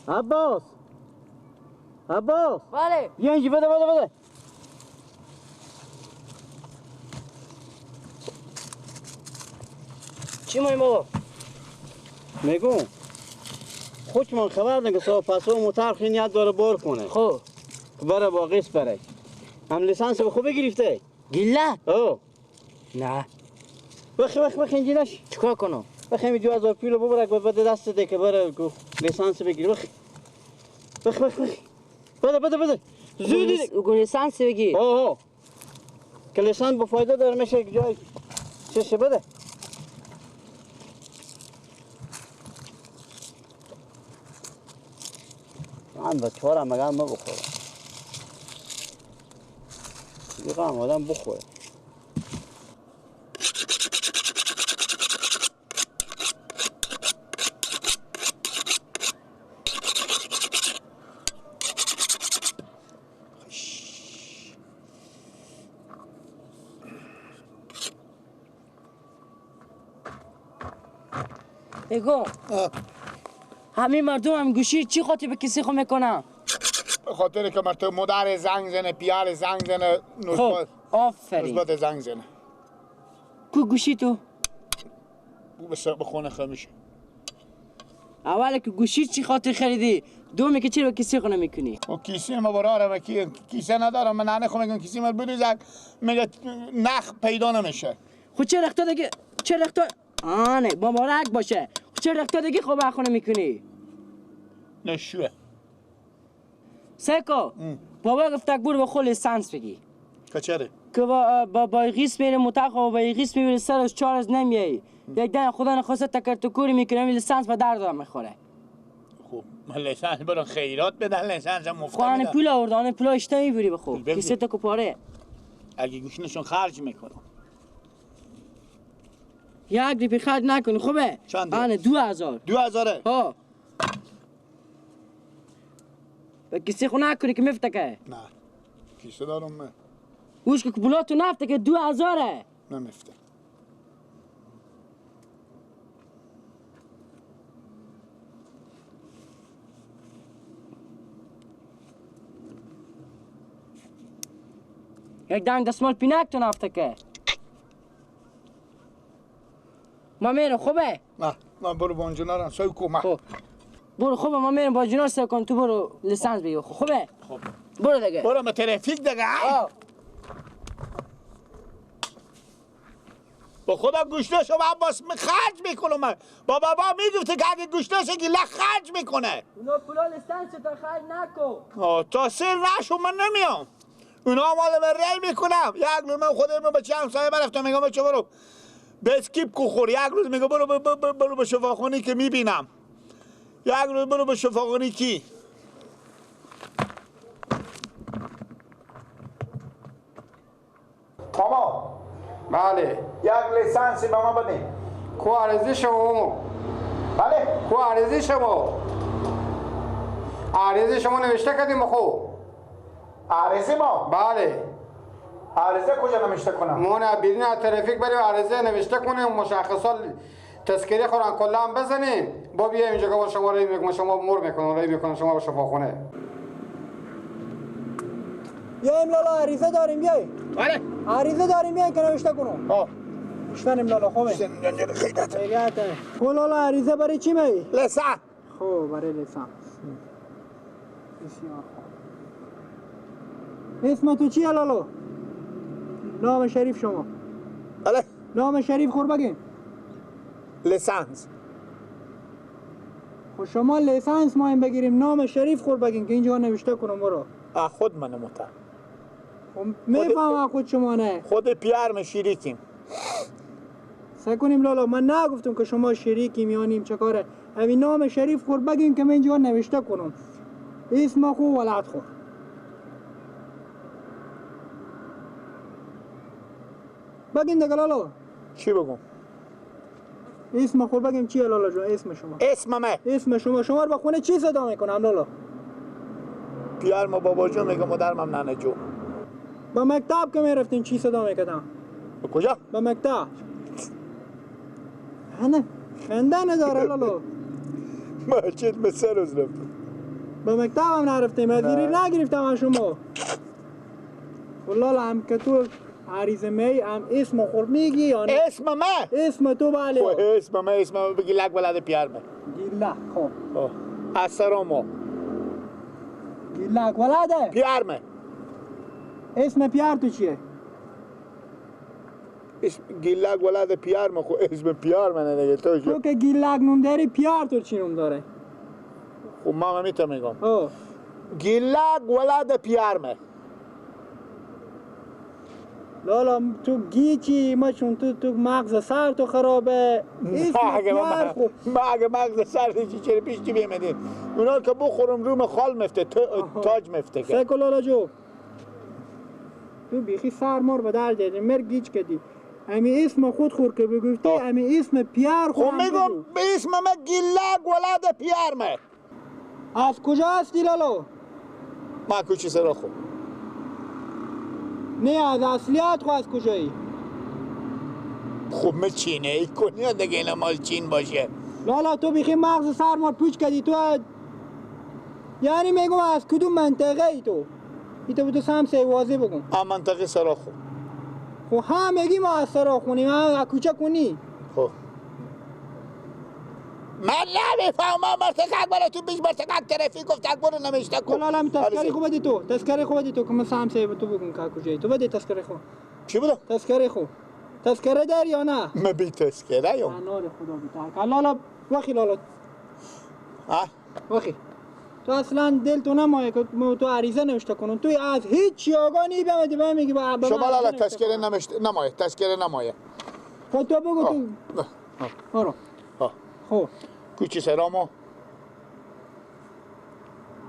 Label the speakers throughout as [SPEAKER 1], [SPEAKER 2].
[SPEAKER 1] عباس عباس.
[SPEAKER 2] بله
[SPEAKER 1] بیا اینجا. بده بده بده.
[SPEAKER 2] چی مهم بابا؟
[SPEAKER 1] میگم خودمان خبر دادن که صاحب پسو موتر نیت داره بار کنه.
[SPEAKER 2] خب
[SPEAKER 1] بره باقیس بره. هم لیسانس به خوب گرفته؟
[SPEAKER 2] گله؟
[SPEAKER 1] او
[SPEAKER 2] نه.
[SPEAKER 1] بخی بخی بخی اینجا نش.
[SPEAKER 2] چیکار کنم؟
[SPEAKER 1] بخی می 2000 پول ببره بده دست ده که بره لیسانس بگیری. بخی بخی بخی بخی بده بده بده زودی
[SPEAKER 2] گو لیسانس بگیر.
[SPEAKER 1] اوه که لیسانس با فایده داره میشه یک جای چشه. بده من با چهارم مگه ما بخورم دیگه هم آدم بخوره.
[SPEAKER 2] بگو همین مردم هم گوشی چی خاطی به کسی خو میکنن؟
[SPEAKER 3] به خاطر که مرتب مادر زنگ زنه، پیار زنگ زنه،
[SPEAKER 2] خب آفرین
[SPEAKER 3] نسبت زنگ زنه.
[SPEAKER 2] کو گوشی تو؟
[SPEAKER 3] به خونه خمیشه.
[SPEAKER 2] اول که گوشی چی خاطر خریدی، دومی که چرا به کسی خو نمیکنی؟
[SPEAKER 3] و کیسه ما برارم که کیسه ندارم، من ننه خو میگم کیسه من بریزک میگه نخ پیدا نمیشه.
[SPEAKER 2] خب چه رختا دیگه چه رختا آنه مبارک باشه. چه رختا دیگه خب خونه میکنی؟
[SPEAKER 3] نشوه
[SPEAKER 2] سکو بابا گفت برو به خود لیسانس بگی.
[SPEAKER 3] کچره؟
[SPEAKER 2] که با بایغیس میره متاق و بایغیس میبره سرش 4 روز نمیایی. یک دن خدا نخواسته تکر تکوری میکنه لیسانس به درد میخوره.
[SPEAKER 3] خب من لیسانس برو خیرات بدن لیسانس مفت.
[SPEAKER 2] خب پول آوردن پول اشته میبری بخو. کیسه تا پاره.
[SPEAKER 3] اگه گوشنشون خرج میکنم.
[SPEAKER 2] یک ریپی خرج نکنی خوبه؟
[SPEAKER 3] چند؟
[SPEAKER 2] آنه 2000.
[SPEAKER 3] 2000؟
[SPEAKER 2] ها. به کیسه خو نکنی که مفتکه.
[SPEAKER 3] نه کیسه دارم من.
[SPEAKER 2] اوش که پولاتو نفته که 2000.
[SPEAKER 3] نمیفته.
[SPEAKER 2] یک دنگ دستمال پینک تو نفته که. ما میرم خوبه؟
[SPEAKER 3] نه من برو با انجینرم سوی کمک.
[SPEAKER 2] خب برو خوبه ما میرم با انجینر سوی کن تو برو لیسانس بگیر. خوبه؟
[SPEAKER 3] خب
[SPEAKER 2] برو دیگه.
[SPEAKER 3] برو به ترافیک دیگه. با خدا گوشتشو عباس خرج میکنم. من با بابا میگفته که اگه گوشتشو گیله خرج میکنه.
[SPEAKER 2] اونا پولا لیسانس تا خرج نکن.
[SPEAKER 3] تا سر نشو من نمیام. اونا مال من ری میکنم. یک روز من خودم به چه همسایه برفتم میگم بچه برو بسکیپ کو خور. یک روز میگه برو برو به شفاخونه که میبینم. یک روز برو به شفاخونه کی. ماما
[SPEAKER 4] بله
[SPEAKER 3] یک لیسانسی به ما بده.
[SPEAKER 4] کو عرضی شما؟
[SPEAKER 3] بله
[SPEAKER 4] کو عرضی شما؟ عرضی شما نوشته کردیم خو.
[SPEAKER 3] عرضی ما؟
[SPEAKER 4] بله.
[SPEAKER 3] عرضه کجا نوشته کنم؟
[SPEAKER 4] ما نه بیرون از ترافیک بریم عرضه نوشته کنیم مشخصات تذکره خوران کلا هم بزنیم با بیایم اینجا که شما رای میکنم شما مر میکنم رای میکنم شما به شفاخونه.
[SPEAKER 5] بیایم لالا عریضه داریم بیایم.
[SPEAKER 3] بله
[SPEAKER 5] عریضه داریم بیایم که نوشته کنم.
[SPEAKER 3] ها
[SPEAKER 5] شونیم لالا خوبه.
[SPEAKER 3] خیرات
[SPEAKER 5] خیرات. خب لالا عریضه برای چی می؟
[SPEAKER 3] لیسانس.
[SPEAKER 5] خب برای لیسانس. بسیار خوب. اسم تو چیه لالا؟ نام شریف شما.
[SPEAKER 3] بله
[SPEAKER 5] نام شریف خور بگین.
[SPEAKER 3] لیسانس.
[SPEAKER 5] خب شما لیسانس ما این بگیریم نام شریف خور بگین که اینجا نوشته کنم برو.
[SPEAKER 3] خود من متر.
[SPEAKER 5] خب میفهمم خود شما نه.
[SPEAKER 3] خود پیار شریکیم.
[SPEAKER 5] سعی کنیم لالا من نگفتم که شما شریکیم یا نیم چه کاره. همین نام شریف خور بگین که من اینجا نوشته کنم. اسم خو ولد خور. بگین دیگه لالا.
[SPEAKER 3] چی بگم؟
[SPEAKER 5] اسم خور بگیم چیه لالا جون؟ اسم شما.
[SPEAKER 3] اسم من.
[SPEAKER 5] اسم شما. شما رو به خونه چی صدا میکنم لالا؟
[SPEAKER 3] پیار ما بابا جون میگه مادرم هم ننه جون.
[SPEAKER 5] با مکتب که میرفتین چی صدا میکردم؟
[SPEAKER 3] به کجا؟
[SPEAKER 5] به مکتب. نه خنده نداره لالا.
[SPEAKER 3] مسجد به 3 روز رفتم.
[SPEAKER 5] به مکتب هم نرفتیم، از نگرفتم از شما. والله هم که تو عریضه می هم اسم خور میگی یا نه؟
[SPEAKER 3] اسم من؟ اسم
[SPEAKER 5] تو بله.
[SPEAKER 3] خب اسم من، اسم من بگی لک ولد پیار من.
[SPEAKER 5] گیلک خب.
[SPEAKER 3] اثرامو.
[SPEAKER 5] گیلک ولده؟
[SPEAKER 3] پیار من.
[SPEAKER 5] اسم پیار تو چیه؟
[SPEAKER 3] اسم گیلک ولد پیار من، خب اسم پیار منه دیگه.
[SPEAKER 5] تو که گیلک نوم داری، پیار تو چی نوم داره؟
[SPEAKER 3] خب من میتونم میگم. گیلک ولد پیار من.
[SPEAKER 5] لالا تو گیچی ما چون تو مغز سر تو خرابه.
[SPEAKER 3] ما اگه مغز سر چی چرا پیش چی بیامدین؟ اونا که بخورم روم خال مفته، تاج مفته.
[SPEAKER 5] سکو لالا جو تو بیخی سر مار به در دیدی مر گیچ کدی. امی اسم خود خور که بگفتی، امی اسم پیار خور.
[SPEAKER 3] خب میگم اسم من گیلک ولد پیار من.
[SPEAKER 5] از کجا هستی لالا؟
[SPEAKER 3] ما کوچی سرا خو.
[SPEAKER 5] نه از اصلیت خو از کجایی؟
[SPEAKER 3] خب من چینه ای کنی دیگه، اینا مال چین باشه.
[SPEAKER 5] لالا تو بیخی مغز سر مار پوچ کردی تو. یعنی میگم از کدوم منطقه ای تو؟ ای تو تو سم سه واضح بگم.
[SPEAKER 3] ام منطقه سراخو.
[SPEAKER 5] خب هم میگی ما از سراخونیم، هم از کوچه کنی.
[SPEAKER 3] خب من نمیفهمم مرتکک برای تو بیش مرتکک ترافیک گفت برو نمیشته کن.
[SPEAKER 5] لالا تذکره خو بدی تو، تذکره خو بدی تو که من سم سه تو بگم که کجایی تو. بده تذکره خو.
[SPEAKER 3] چی بوده؟
[SPEAKER 5] تذکره خو. تذکره داری یا نه؟
[SPEAKER 3] من بی تذکره یم.
[SPEAKER 5] انار خدا بیتر. لالا وخی لالا.
[SPEAKER 3] ها؟
[SPEAKER 5] وخی. تو اصلا دل تو نمایه که تو عریضه نوشته کنم. تو از هیچ آگاه نی بیامدی به میگی با
[SPEAKER 3] شما لالا تذکره نمایه، تذکره نمایه.
[SPEAKER 5] خب تو بگو تو. برو. خب
[SPEAKER 3] کوچی سرامو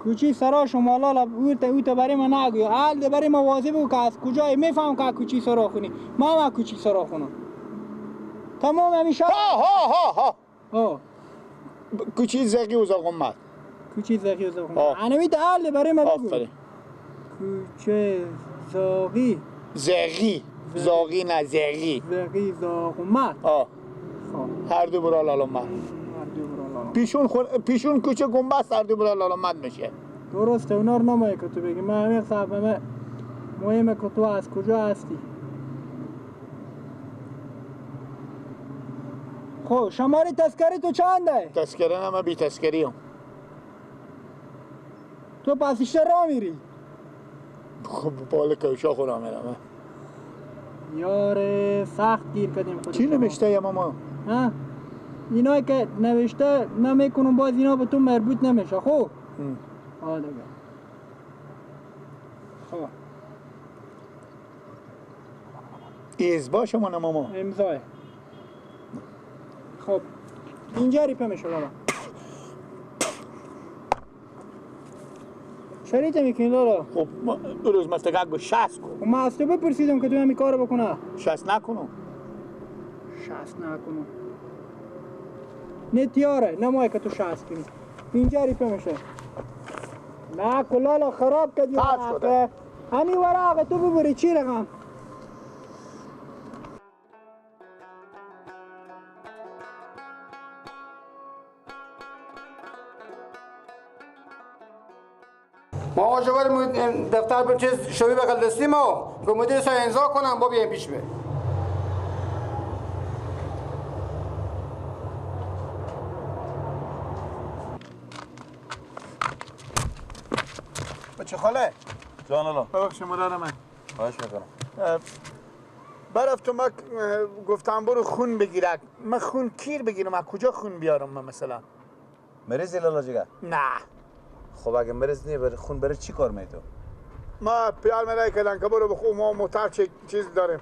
[SPEAKER 5] کوچی سرا شما لالا او تا برای من نگوی. حال برای ما واضح بگو که از کجای میفهم که کوچی سرا خونی. ما هم کوچی سرا خونم تمام همیشه.
[SPEAKER 3] ها ها ها ها کوچی زقی و زاغمت.
[SPEAKER 5] کوچی زقی و زاغمت انمی تا حال برای ما بگو. کوچه زاغی
[SPEAKER 3] زقی زاغی نه زقی
[SPEAKER 5] زقی زاغمت.
[SPEAKER 3] هر دو برا لالومد. پیشون کوچه گنبست هر دو برا لالومد میشه.
[SPEAKER 5] درسته اونا رو نمایه که تو بگی. من همین صاحب مهمه که تو از کجا هستی. خب شماره تذکره تو چنده؟
[SPEAKER 3] تذکره نه من بی تذکری هم.
[SPEAKER 5] تو پس ایشته را میری؟
[SPEAKER 3] خب بالا کوچه خورا میرم.
[SPEAKER 5] یاره سخت گیر کردیم خودش.
[SPEAKER 3] چی نوشته یا ماما؟
[SPEAKER 5] ها؟ اینا که نوشته من میکنم باز اینا به تو مربوط نمیشه. خب؟ آه دیگه. خب
[SPEAKER 3] ایز باشه مانا ماما؟
[SPEAKER 5] امضاه. خب اینجا ریپه میشه لالا. شریط میکنی لالا؟
[SPEAKER 3] خب روز مستقق گو شست کن.
[SPEAKER 5] من از تو بپرسیدم که تو همین کارو بکنه.
[SPEAKER 3] شست نکنم.
[SPEAKER 5] شست نکنم. نه تیاره نمایه که تو شست کنی. اینجا ریپه میشه. نه کلالا خراب کردی. همین ورقه تو ببری چی رقم؟
[SPEAKER 4] ما آجوار دفتر به چیز شوی بغل دستی ما که مدیر سا امضا کنم با بیایم پیش به.
[SPEAKER 3] بچه خاله
[SPEAKER 6] جان الله
[SPEAKER 3] ببخش مادر من.
[SPEAKER 6] خواهش میکنم.
[SPEAKER 3] برفتم من گفتم برو خون بگیرک. من خون کیر بگیرم؟ از کجا خون بیارم من مثلا؟
[SPEAKER 6] مریضی لالا جگر؟
[SPEAKER 3] نه.
[SPEAKER 6] خب اگه مریض نی بر خون برای چی کار می تو؟
[SPEAKER 3] ما پیال مرای کردن که برو بخو ما موتر چیز داریم،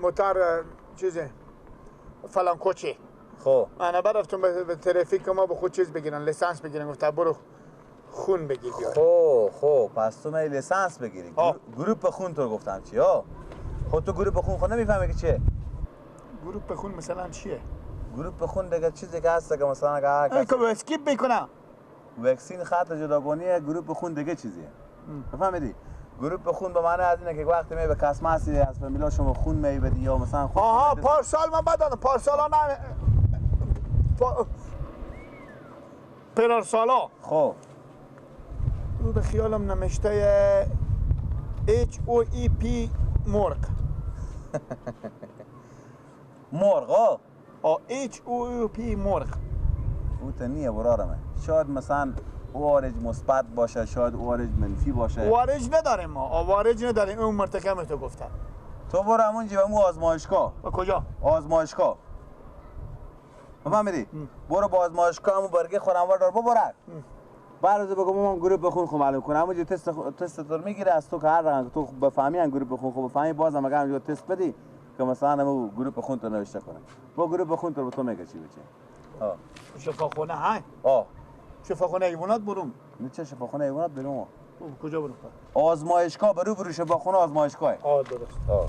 [SPEAKER 3] موتر چیزه فلان کوچه.
[SPEAKER 6] خب
[SPEAKER 3] انا برفتم به ترافیک ما بخو چیز بگیرن، لیسانس بگیرن. گفت برو خون بگیر بیار.
[SPEAKER 6] خب خب پس تو می لیسانس بگیری. گروپ خون تو گفتم چی؟ ها خب تو گروپ خون خود نمیفهمی که چیه؟
[SPEAKER 3] گروپ خون مثلا چیه؟
[SPEAKER 6] گروپ خون دیگه چیزی که هست که مثلا اگه هر
[SPEAKER 3] کسی که skip میکنه
[SPEAKER 6] واکسین خط جداگانه، گروپ خون دیگه چیزیه. فهمیدی؟ گروپ خون به معنی از اینه که وقتی می به کسماسی از فامیلا شما خون می بدی یا مثلا خون.
[SPEAKER 3] آها پارسال من بدن پارسالا نه پرارسالا.
[SPEAKER 6] خب
[SPEAKER 3] او به خیالم نمشته HOEP مرغ.
[SPEAKER 6] مرغ ها؟
[SPEAKER 3] آه HOEP مرغ.
[SPEAKER 6] او تنیه برارمه. شاید مثلا وارج مثبت باشه، شاید وارج منفی باشه.
[SPEAKER 3] وارج نداریم ما، وارج نداریم. اون مرتکم تو گفتم.
[SPEAKER 6] تو برو همونجا به مو آزمایشگاه.
[SPEAKER 3] با کجا؟
[SPEAKER 6] آزمایشگاه. فهمیدی؟ برو با آزمایشگاه همون برگه خورم وردار ببرد. بعد بگم ما گروه بخون خو معلوم کنم. همونجا تست تو میگیره از تو که هر رقم تو بفهمی ان گروه بخون خو بفهمی، بازم اگه همونجا تست بدی که مثلا همون گروه بخون تو نوشته کنه. با گروه بخون تو به تو میگه چی بچه. آه.
[SPEAKER 3] شفاخونه های؟
[SPEAKER 6] آه.
[SPEAKER 3] شفاخونه حیوانات برم.
[SPEAKER 6] نه چه شفاخونه حیوانات برم؟
[SPEAKER 3] کجا برم؟
[SPEAKER 6] آزمایشگاه برو شفاخونه آزمایشگاه.
[SPEAKER 3] آه درست.
[SPEAKER 6] آه.